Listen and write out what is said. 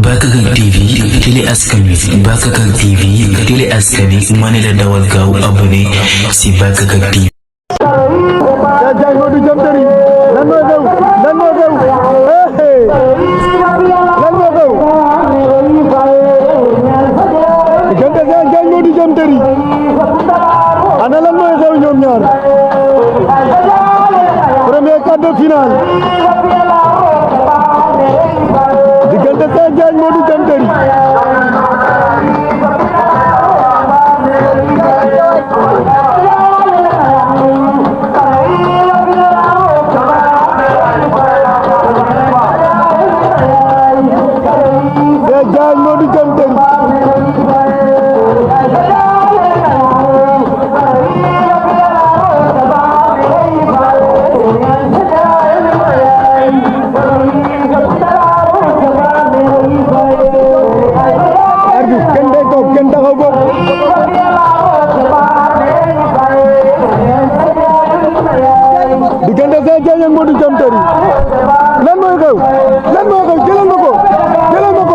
Bakakak TV télé askan wi Bakakak TV télé askan wi mane la dawal gaaw abonné si Bakakak TV. Ana lan mooy xew ñoom ñaar premier quart de finale diggante Cheikh Diagne Modou Diam Terry Cheikh Diagne Modou Diam Terry diggante Cheikh Diagne ak Modou Diam Terry lan mooy xew jëlal ma ko